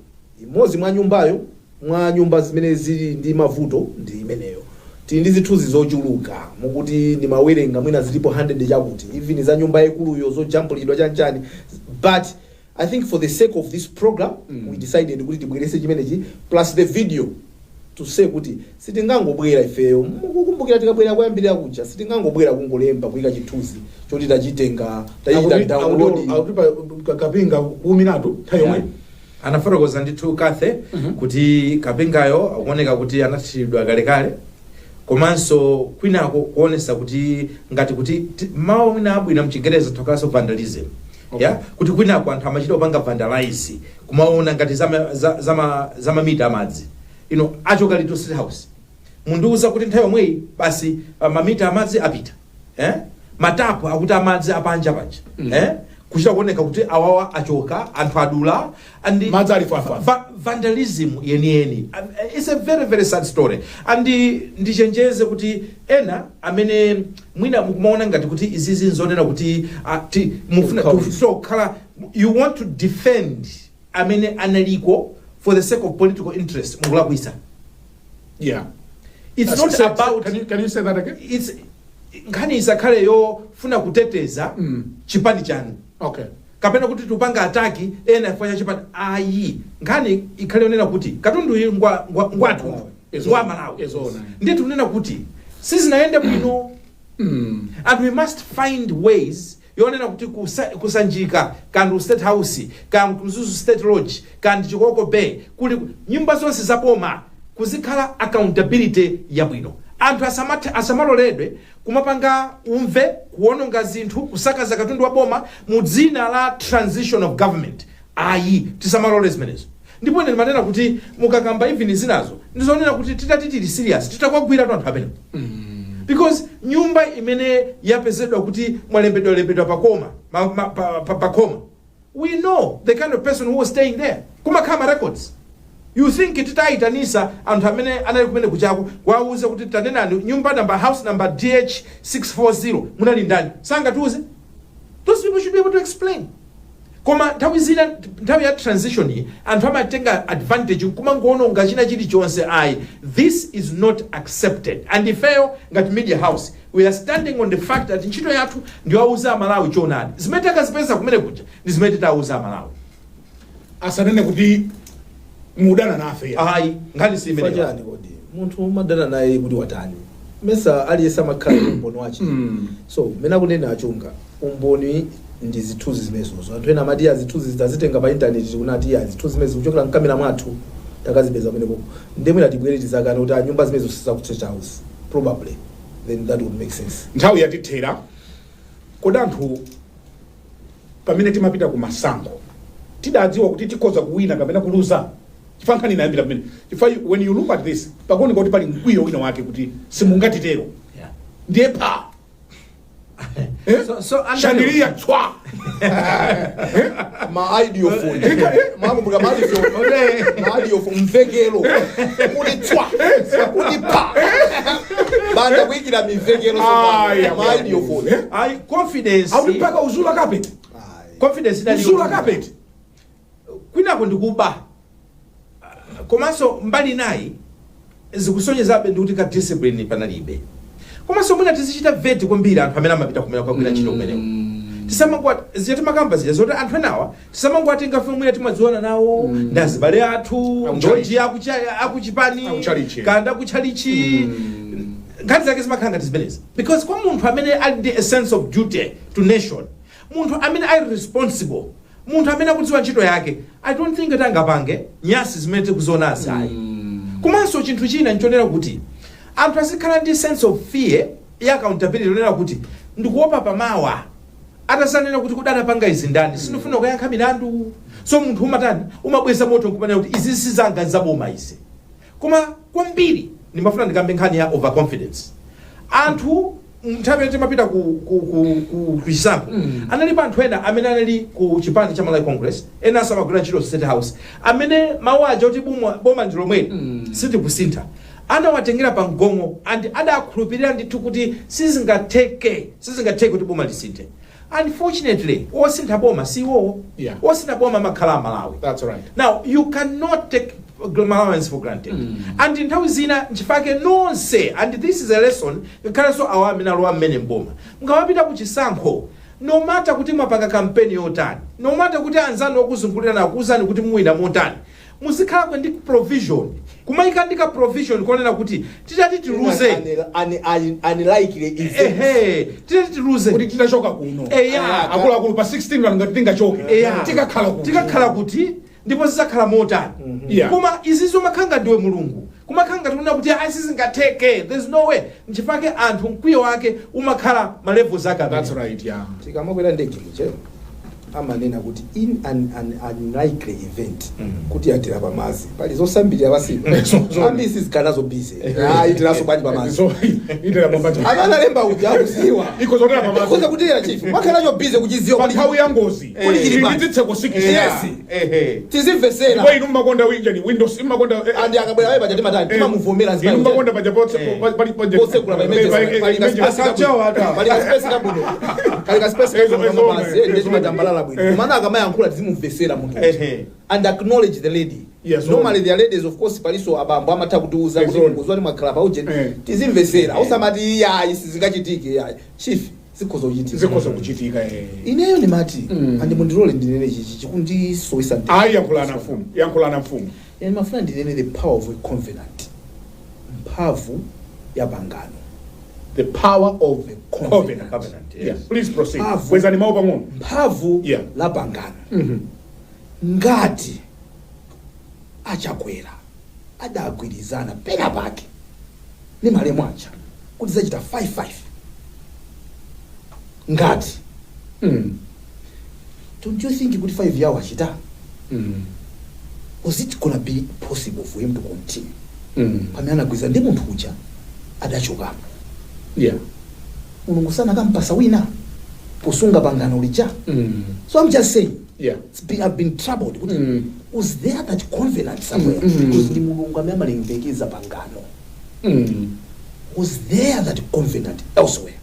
imodzi mwa nyumbayo, mwa nyumba zimene zili ndi mavuto ndi imeneyo. Tili ndi zithunzi zochuluka, mukuti ndimawerenga mwina zilipo 100 chakuti, even za nyumba yaikuluyo zojambulidwa chanchani, but I think for the sake of this program we decided kuti tibwerese chimenechi plus the video to say kuti sitingangobwera ifeyo. Mukukumbukira tikabwera kuyambirira kuja, sitingangobwera kungolemba, kuyika chithunzi choti tachitenga, tachita download. Akuti kapinga kuumiratu nthawi yomwe. Anafotokoza ndithu Kathe kuti kapingayo akuoneka kuti anathiridwa kalekale, komanso kwinako kuonesa kuti ngati kuti mawu mwina abwino mchingereza thokaso vandalism. Ya, kuti kwinako anthu amachita kupanga vandalize, kumaona ngati zama mamita amadzi ino achoka lito State House. Mundiuza kuti nthawi yomweyi basi, mamita amadzi apita, eh? Matapu akuti amadzi apanja panja, eh? Kuchita kuoneka kuti awawa achoka, anthu adula and Madzi ali fafa. Vandalism yeniyeni. It's a very, very sad story, and ndichenjeze kuti ena amene mwina mukumaona ngati kuti izizi nzonena kuti mufuna Kukhala. to kukhala, you want to defend amene analiko for the sake of political interest, mukulakwisa. It's not about Can you say that again? It's nkhani isakhale yofuna kuteteza chipani chanu kapena kuti tupanga attack ena chifukwa cha chipani, ayi. Nkhani ikhale yonena kuti katundu uyu ngwathu, ngwa Malawi. Izona. Ndiye tikunena kuti sizinayende bwino and we must find ways yonena kuti kusanjika kandi ku State House, kandi ku Mzuzu State Lodge, kandi Chikoko Bay, kuli nyumba zonse zaboma, kuzikhala accountability yabwino. Anthu asamaloledwe kumapanga umve, kuwononga zinthu, kusakaza katundu wa boma mu dzina la transition of government. Ayi, tisamalole zimenezo. Ndipo ine ndimanena kuti mukakamba even zinazo, ndizonena kuti titati tili serious, titakwagwira tu anthu amenewo, because nyumba imene yapezedwa kuti mwalembedwa pakoma pakoma, we know the kind of person who was staying there. Kumakhala ma records. You think titayitanisa anthu amene anali kumene kuchako, kuwauza kuti tanenani, nyumba number, house number DH 640 munali ndani, sangatiuze? Those people should be able to explain. Koma nthawi zina, nthawi ya transition iyi, anthu amatenga advantage kumangoononga china chilichonse. Ayi, this is not accepted, and ifeyo ngati media house, we are standing on the fact that ntchito yathu ndiwauza Amalawi choonadi. Zimene takazipeza kumene kuja ndi zimene titauza Amalawi. Asanene kuti mudana nafe ya. Ayi, nkhani si imeneyo. Chani kodi munthu umadana naye kuti watani? Mesa aliyense amakhala ndi umboni wache? So mmene akunena achunga, umboni ndi zithunzi zimenezozo. Anthu ena amati ya zithunzi zitazitenga pa intaneti, tikunati ya zithunzi zimene zikuchokera mkamera mwathu, takazipeza kumeneko. Ndemwera tibwere tizakana kuti nyumba zimenezo siza ku State House, probably then that would make sense. Nthawi yatithera. Kodi anthu pamene timapita ku masankho tidadziwa kuti tikhoza kuwina kapena kuluza? Chifukwa nkhani inayambira pamene, chifukwa when you look at this, pakuoneka kuti pali mkwiyo wina wake kuti simungatitero. Ndiye pa So chandelier tswa. Ma ideophone, makumbuka ma ideophone, ma ideophone, mvekelo kuti tswa, kuti pa banda kuyikira mivekelo. Aya, ma ideophone. Eh? Ayi, confidence Akuti mpaka uzula carpet. Confidence inali Uzula yochuluka. Carpet. Kwinako ndikuba, komanso mbali nayi zikusonyezabe ndikuti ka discipline panalibe. Komanso mwina tizichita vet kwambiri anthu amene amapita kumene kukagwira ntchito kumeneko. Tisamangwa zija timakamba zija zoti anthu enawa tisamangwatenga fe, mwina timadziwana nawo, ndi azibale athu. Akuchalichi. Ndoji akuchipani. Akuchalichi. Kanda akuchalichi. Nkhani zake zimakhala ngati zimenezi, because kwa munthu amene ali ndi a sense of duty to nation, munthu amene ali responsible, munthu amene akudziwa ntchito yake, I don't think kuti angapange nyasi zimene tikuzionazi, ayi. Komanso chinthu china nchonera kuti anthu azikhala ndi sense of fear ya accountability, yonena kuti ndikuopa pamawa atazanena kuti kudanapanga izi ndani, sindifuna kuyankha milandu. So munthu umatani? Umabweza moto nkumanena kuti izi sizanga, nzaboma izi. Koma kwambiri ndimafuna ndikambe nkhani ya overconfidence. Anthu nthawi imene timapita ku chisankho, analipo anthu ena amene anali ku chipani cha Malawi Congress, enanso amagwira ntchito State House, amene mawu aja kuti boma ndi lomweli, sitikusintha, anawatengera pa mgongo and adakhulupirira ndithu kuti sizingatheke, sizingatheke kuti boma lisinthe. Unfortunately, osintha boma si iwowo. Osintha boma amakhala Amalawi. That's right. Now you cannot take Malawians for granted. And nthawi zina nchifake nonse, and this is a lesson ngakhalenso awa amene alowa mmene mboma, mukawapita ku chisankho, no matter kuti mwapanga kampeni yotani, no matter kuti anzanu okuzungulirani akuwuzani kuti muwina motani, muzikhalako ndi provision, kumayika ndi ka provision konena kuti titati tiluze, Unlikely events. Ehe, titati tiluze, kuti titachoka kuno, Eya. akuluakulu, pa 16 pano ngati tingachoke, tikakhala kuti? Tikakhala kuti ndipo zidzakhala motani? Koma izi zomakhala ngati ndiwe Mulungu, kumakhala ngati kunena kuti ayi, sizingatheke, there's no way, nchifake anthu mkwiyo wake umakhala ma levels ake amene. That's right, yeah. Tikamakwera ndege muche, amanena kuti in an unlikely event kuti yatera pamazi, pali zosambirira pasipo. Ambiri sizikanazo busy, ayi, teraso bwanji pamazi? So itera pamazi. Amene analemba uja akuziwa. Ikozotera pamazi. Ikoza kutera, chief, makhala nacho busy kuchiziwa Pa kuti nthawi ya ngozi Kuli chili ndi pano. zitseko 6. Yes. Tizimvesera. Ndipo inu mmakonda winjani, Windows mmakonda. Andi akabwera wewe paja timatani? Timamuvomera. Inu mmakonda paja pali Posekula pa emergency, pali ka space. Asachowa ata. Pali ka space kabwino, kali ka space kabwino pamapazi, ndiye timatambalala bwino. Komano akamayankhula tizimumvesera munthu uja and acknowledge the lady. Normally there are ladies, of course, paliso abambo amatha kutiuza kuti kuzwani mwakhala pa uje. Tizimvesera, usamati yayi, sizingachitike, yayi, chief, zikhoza kuchitika. Zikhoza kuchitika. Ineyo ndimati, andi mundilole ndinene chichi chikundisowesa mtima. Ayi, yankhulana mfumu, yankhulana mfumu. Ine ndimafuna ndinene the power of a covenant, mphamvu ya pangano. The power of The covenant. Covenant, yes. Yeah, please proceed. Mphamvu. Bwezani mawu pang'ono. Mphamvu la pangano. Ngati Achakwera adagwirizana pena pake Ndi malemu aja kuti zachita 5-5 ngati don't you think kuti 5 yawo achita, was it gonna be possible for him to continue pamene anagwirizana ndi munthu uja adachokapo? Mulungu sanakampasa wina posunga pangano lija? So I'm just saying, I've been troubled kuti was there that covenant somewhere? Because ndi Mulungu amene amalemekeza pangano. Was there that covenant elsewhere?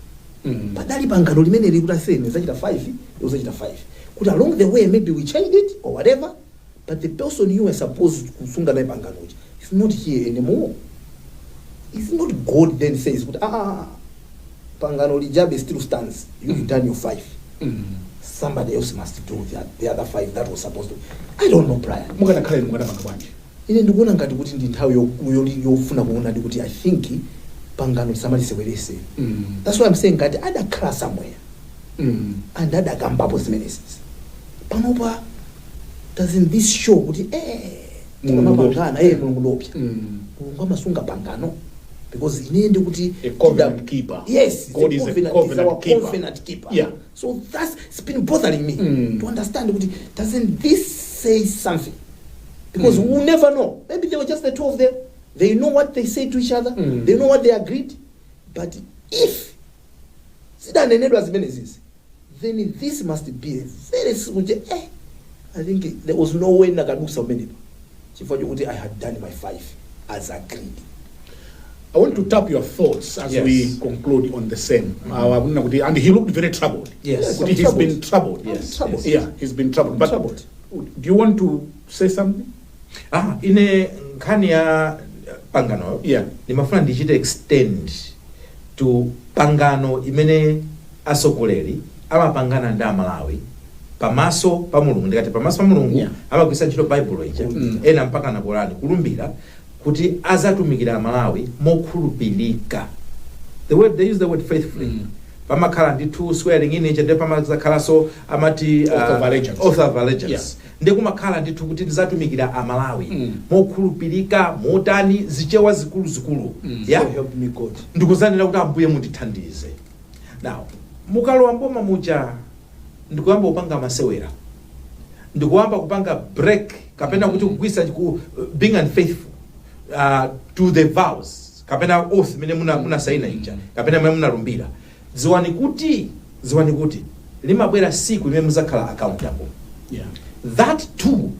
Padali pangano limene likuti asene zachita 5, uzachita 5, kuti along the way maybe we changed it or whatever, but the person you were supposed kusunga naye pangano uja is not here anymore. Is not God then says kuti, "Ah, ah, ah, pangano lijabe still stands. You've done your 5. Somebody else must do the other 5 that was supposed to." I don't know, Brian. Mukanakhala inu, mukanapanga bwanji? Ine ndikuona ngati kuti ndi nthawi yofuna kuona ndi kuti I think pangano lisamalisewerese. That's why I'm saying ngati adakhala somewhere and adakambapo zimenezi, panopa doesn't this show kuti Mulungu tikamapangana, Mulungu ndopya? Mm. Mulungu amasunga pangano, because ine ndikuti A covenant keeper. Yes, God is a covenant, covenant is our keeper. Covenant keeper. So that's, it's been bothering me to understand kuti doesn't this say something? Because we'll never know. Maybe they were just the two of them. They know what they say to each other. They know what they agreed. But if zidanenedwa zimenezi, then this must be a very kuti I think there was no way nakadusa umenepa chifukwa chokuti I had done my five as agreed. I want to tap your thoughts as we conclude on the same. Akunena kuti, and he looked very troubled. Yes. Kuti I'm he's troubled. been troubled. Yes, Troubled. Yeah, he's been troubled. But Troubled. do you want to say something? Ah, ine nkhani ya pangano ndimafuna ndichite extend to pangano imene atsogoleri amapangana ndi Amalawi pamaso pa Mulungu. Ndikati pamaso pa Mulungu, amagwiritsa ntchito Baibulo ija, ena mpaka na Korani, kulumbira kuti azatumikira Amalawi mokhulupirika. The word they use, the word "faithfully". Pamakhala ndithu swearing in ija, ndi pamazakhalanso amati Oath of allegiance. Oath of allegiance. Ndi kumakhala ndithu kuti ndizatumikira Amalawi mokhulupirika, motani, zichewa zikuluzikulu. Yeah? So help me God. Ndikuzanena kuti Ambuye mundithandize. Now mukalowa mboma muja, ndikuyamba kupanga masewera, ndikuyamba kupanga break kapena kuti kugwisa ku being unfaithful to the vows kapena oath imene munasaina ija kapena imene munalumbira, ziwani kuti limabwera siku imene muzakhala accountable. That too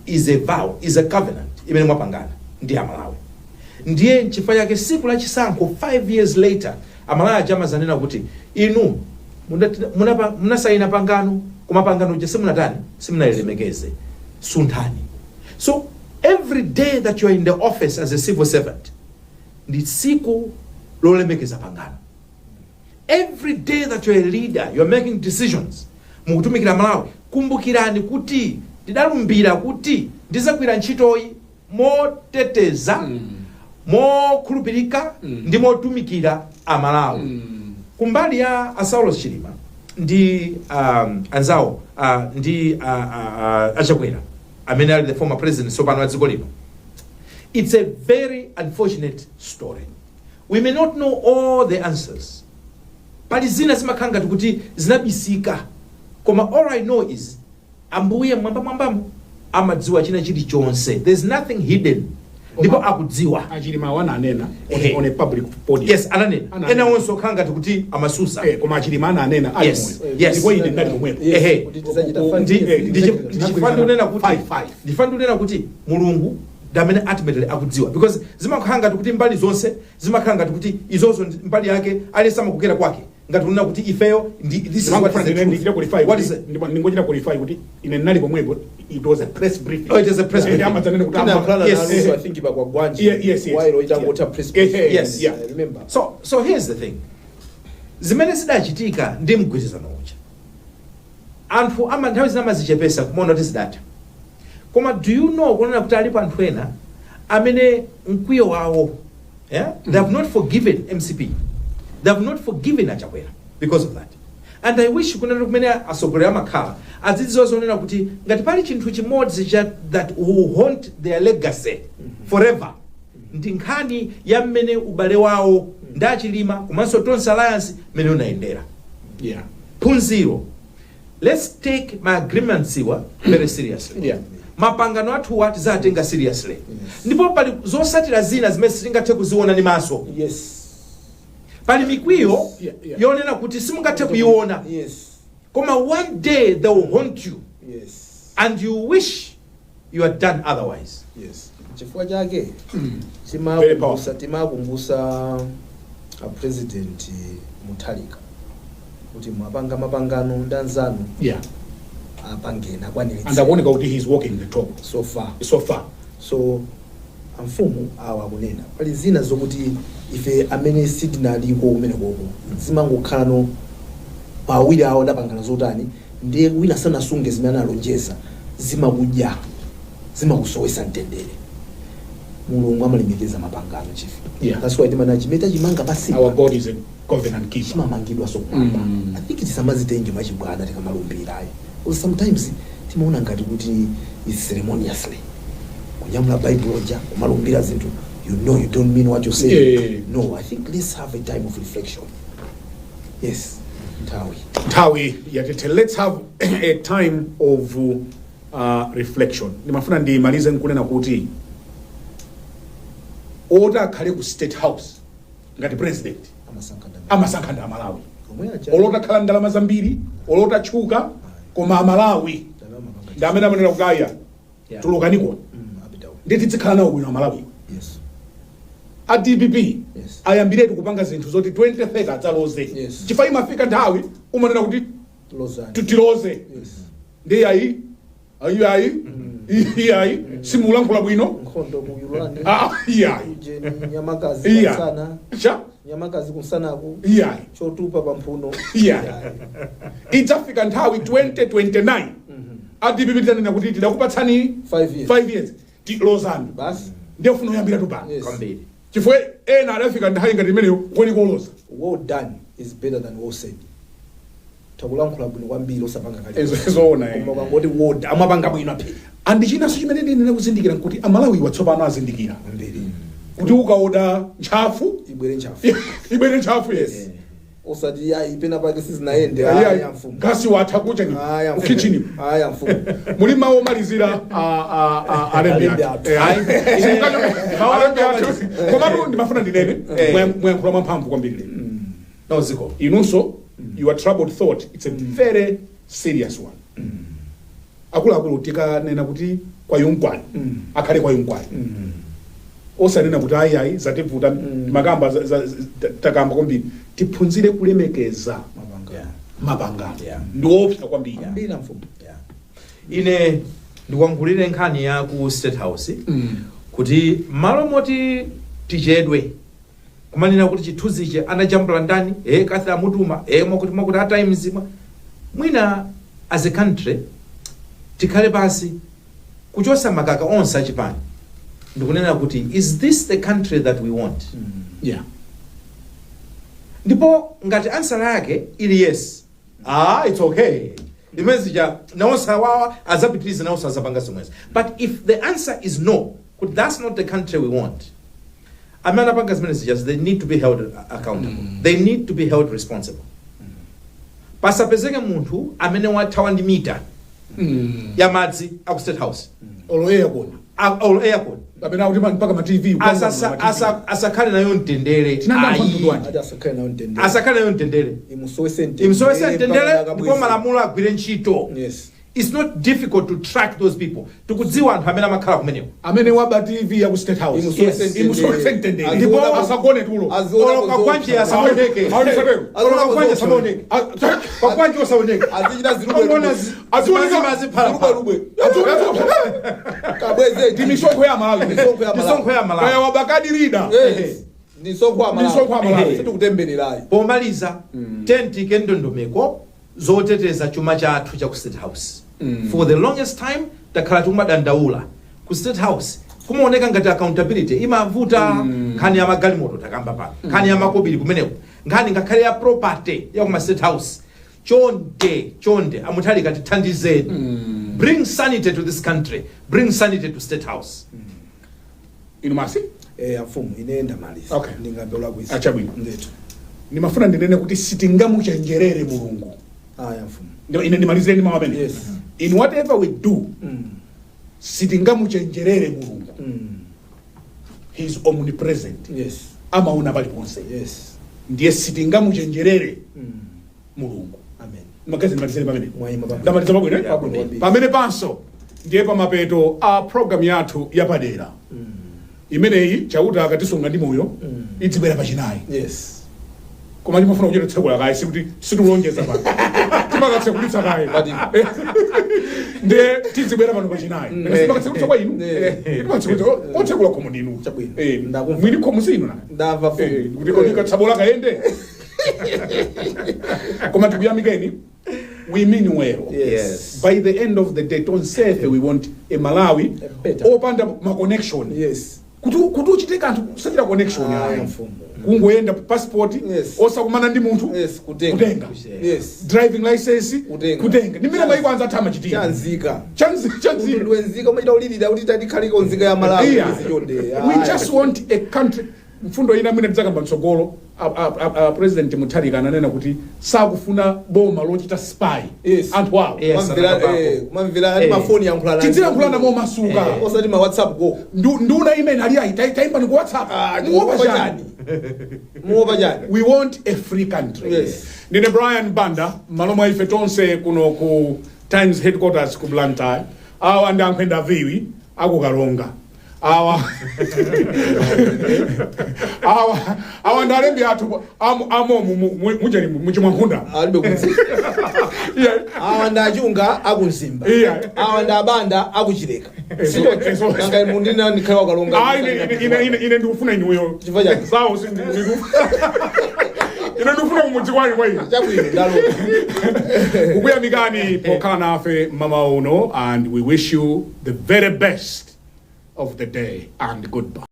is a vow, is a covenant imene mwapangana ndi Amalawi. Ndiye nchifukwa chake siku la chisankho 5 years later, Amalawi aja amazanena kuti inu munasaina pangano, koma pangano uja simunatani, simunalilemekeze, sunthani. So every day that you are in the office as a civil servant ndi tsiku lolemekeza pangano. Every day that you're a leader, you're making decisions, mukutumikira Malawi, kumbukirani kuti ndidalumbira kuti ndizagwira ntchitoyi moteteza, mokhulupirika ndi motumikira Amalawi. Kumbali ya a Saulos Chilima ndi anzawo ndi aChakwera amene ali the former president tsopano wa dziko lino, it's a very unfortunate story. We may not know all the answers. Pali zina zimakhala ngati kuti zinabisika, koma all I know is Ambuye mwamba mwambamo amadziwa china chilichonse. There's nothing hidden, ndipo akudziwa. AChilima awo ananena Ehe. on a public podium. Yes, ananena. Ananena. Ena onse okhala ngati kuti amasusa. Koma aChilima ananena ali moyo. Ndipo ine ndali pomwepo. Yes, Ehe. kuti tidzachita five years. Ndichifukwa ndikunena kuti Five, five. ndifuna ndikunena kuti Mulungu ndi amene ultimately akudziwa, because zimakhala ngati kuti mbali zonse zimakhala ngati kuti izozo ndi mbali yake, aliyense amakokera kwake, ngati kunena kuti ifeyo ndi this is what is the truth. Ndichita qualify What is kuti it? Ndingochita qualify kuti ine ndinali pomwepo. It was a press briefing. Oh, it is a press briefing. Amadzanena kuti Tinakhala Yes. naluso, I think, pa Kwagwanji. Yeah, yes. While itangotha press briefing. Yes. I remember. So here's the thing: zimene zidachitika ndi mgwirizano uja, anthu ama nthawi zina amazichepesa kumaona kuti zidatha, koma do you know kunena kuti alipo anthu ena amene mkwiyo wawo, yeah? They have not forgiven MCP, they have not forgiven aChakwera because of that. And I wish kunena kumene atsogoleri amakhala azidziwa zonena kuti ngati pali chinthu chimodzi cha that will haunt their legacy forever, Ndi nkhani ya mmene ubale wawo ndi Achilima komanso Tonse Alliance mmene unayendera. Phunziro, let's take ma agreements iwa very seriously. Mapangano athuwa tizatenga seriously, ndipo pali zosatira zina zimene sitingathe kuziona ndi maso. Pali mikwiyo yonena kuti simungathe kuiona, koma one day they will haunt you and you wish you had done otherwise. Yes, chifukwa chake Very timakumbusa powerful. Timakumbusa a President Mutharika kuti mwapanga mapangano ndi anzanu, apangeni, akwaniritse. And akuoneka kuti he is walking the talk. So far. So far. So amfumu awa akunena pali zina zokuti ife amene sitinaliko kumene koko zimangokhalano pawiri awo adapangana zotani, ndiye wina sanasunge zimene analonjeza, zimakudya, zimakusowesa mtendere. Mulungu amalemekeza mapangano, chief. That's why timana chimene tachimanga pasi, Our God is a covenant keeper. Chimamangidwanso kumwamba. I think tisamazitenge mwachibwana tikamalumbirayi, because sometimes timaona ngati kuti is ceremoniously kunyamula Bible ja kumalumbira zinthu, you know you don't mean what you say. No, I think let's have a time of reflection. Yes, nthawi Nthawi yatete. Let's have a time of reflection. Ndimafuna ndimalize nkunena kuti oti akhale ku State House ngati president amasankha ndani? Amasankha ndi Amalawi. Omwe aja. Olotakhala ndalama zambiri, olotatchuka, koma Amalawi ndalama panga. Ndi amene amanena kuti aya, tulukaniko. Apitawo. Ndi tizikhala nawo bwino Amalawi. A DPP ayambiretu kupanga zinthu zoti 2030 adzaloze, chifukwa imafika nthawi umanena kuti lozani. Tiloze. Ndi ayi, ayi, ayi, iyayi, simulankhula bwino. Nkhondo kuyulani. Ah, iyayi. Ujeni nyamakazi Iya. kunsana. Cha. Nyamakazi kunsanaku. Iyayi. Chotupa pamphuno. Iyayi, idzafika nthawi 2029 a DPP titanena kuti tidakupatsani 5 years. 5 years, tilozani. Basi. Ndiye ufuna uyambira tupano. Kwambiri. Chifukwa ena adafika nthawi ngati imeneyo kweni koloza. Well done is better than well said. Takulankhula bwino kwambiri osapanga kale. Zoona, eh. Koma ukangoti well done, amapanga bwino aphiri. Andi chinanso chimene ndinene kuzindikira nkuti Amalawi watsopano azindikira kwambiri kuti ukaoda ntchafu ibwere ntchafu. Ibwere ntchafu, yes. Osati ayi, pena pake sizinayende. Ayi, aya mfumu. Gasi watha kucha ni aya mfumu. Kukichini. Aya mfumu. Muli mawu omalizira alembi alembi athu? Athu. Ayi. Alembi athu, komatu ndimafuna ndinene, mwayankhula mwamphamvu kwambiri lero. No, ziko. Inunso, your troubled thought, it's a very serious one. Akuluakulu, tikanena kuti kwayunkwani, akhale kwayunkwani, osanena kuti ayi, ayi, zativuta. Makamba takamba kwambiri, tiphunzire kulemekeza mapangano. Ndiwoopsa kwambiri. Kwambiri mfumu. Yeah. Ine ndikuyankhulire nkhani ya ku State House kuti malo moti tichedwe kumanena kuti chithunzichi anajambula ndani, kathi amutuma, mwakuti mwakuti a Times mwina as a country tikhale pasi kuchosa makaka onse achipani ndikunena kuti, is this the country that we want? Ndipo ngati answer yake ili yes, ah, it's okay, imene zija nawonse awawa azapitiriza, nawonse azapanga zomwezi. But if the answer is no, kuti that's not the country we want, amene anapanga zimene zija, they need to be held accountable. They need to be held responsible. Pasapezeke munthu amene wathawa ndi mita ya madzi aku State House. Olo aircon. Olo aircon. Kapena kuti mpaka ma TV. Asakhale nayo mtendere. Tinanga Ayi. mtundu wanji? Ati asakhale nayo mtendere. Asakhale nayo mtendere. Imusowese mtendere. Imsowese mtendere. Mpaka Ndipo malamulo agwire ntchito. It's not difficult to track those people. Tikudziwa anthu amene amakhala kumeneko. Amene waba TV ya ku State House, Imusowese mtendere. imusowese mtendere. Ndipo asagone tulo. Aziona Olo Kagwanje asaoneke. Aziona Olo Kagwanje asaoneke. Kagwanje osaoneke. Azichita zirubwe. Ongona Azioneka- maziphala. Rubwe. Kabweze. Ndi misonkho ya Malawi. Misonkho ya Malawi. Misonkho ya Malawi. Kaya wabakadi lida. Yes. Ndi misonkho ya Malawi. Misonkho ya Malawi. Sitikutembererayi. Pomaliza, tentike ndondomeko zoteteza chuma chathu cha ku State House. For the longest time takhala tikumadandaula ku State House kumaoneka ngati accountability imavuta. Nkhani ya magalimoto takamba pano, nkhani ya makobiri kumeneko, nkhani ngakhale ya property ya kuma State House. Chonde, chonde, aMutharika, tithandizeni. Bring sanity to this country, bring sanity to State House. Inu masi. Amfumu, ine ndamaliza. Okay. Ndingambe ulakwisa. Achabwino. Ndithu. Ndimafuna ndinene kuti sitingamuchenjerere Mulungu. Aya, mfumu. Ine ndimalizire ndi mawu amene. Yes. In whatever we do, sitingamuchenjerere Mulungu. He is omnipresent. Amaona paliponse. Ndiye sitingamuchenjerere Mulungu. Amen. Magazi, ndimalizire pamene. Mwayima pabwino. Ndamaliza pabwino, eh? Pabwino kwambiri. Pamene panso ndiye pamapeto a program yathu yapadera imeneyi. Chauta akatisunga ndi moyo, idzibwera pachinayi. Koma timafuna kuchita tsekula kaye, sikuti situlonjeza pano, timakatsekulitsa kaye, ndiye tizibwera pano pachinayi. Timakatsekulitsa kwa inu. Timakatsekulitsa otsekula khomo ndinu. Chabwino. Ndakumva. Mwini khomo sinu na. Ndamva, mfumu. Kuti kodi katsabola kayende. Koma tikuyamikeni, we mean well. By the end of the day, tonsefe we want a Malawi A better. opanda ma connection. Kuti uchite kanthu kusachita connection. Ah, Ayi. mfumu. Kungoyenda passport, osakumana ndi munthu. Kutenga. Kutenga. Driving license. Kutenga. Kutenga ndi mmene maiko anza amachitira. Chanzika. Chanzika. Ndiwenzika umachita ulirira kuti tatikhaliko nzika ya Malawi. Chonde. We just want a country. Mfundo ina mwina tidzakamba mtsogolo, a President Mutharika ananena kuti sakufuna boma lochita spy anthu awo. Anakapako. Kumamvera ati mafoni yankhulana. Tidzilankhulana momasuka. Osati ma WhatsApp go. Nduna imene ali ayi tayimba ku WhatsApp. Muopa chani? Muopa chani? We want a free country. Ndine Brian Banda, malo mwa ife tonse kuno ku Times headquarters ku Blantyre. Awa ndi ankhwenda viwi akukalonga. Awa ndi alembi athu amomu mucheni muchimwankhunda. Alibe kunzi. Awa ndi achunga akumzimba. Awa ndi abanda akuchileka. Nanga mundina ndikhale wakalonga? Ayi, ine ndikufuna inuyo. Chifukwa chani? Zawo ine ndikufuna kumudzi kwanu kwa ine. Chabwino, ndalola. Kukuyamikani pokhala nafe mama uno, and we wish you the very best of the day and goodbye.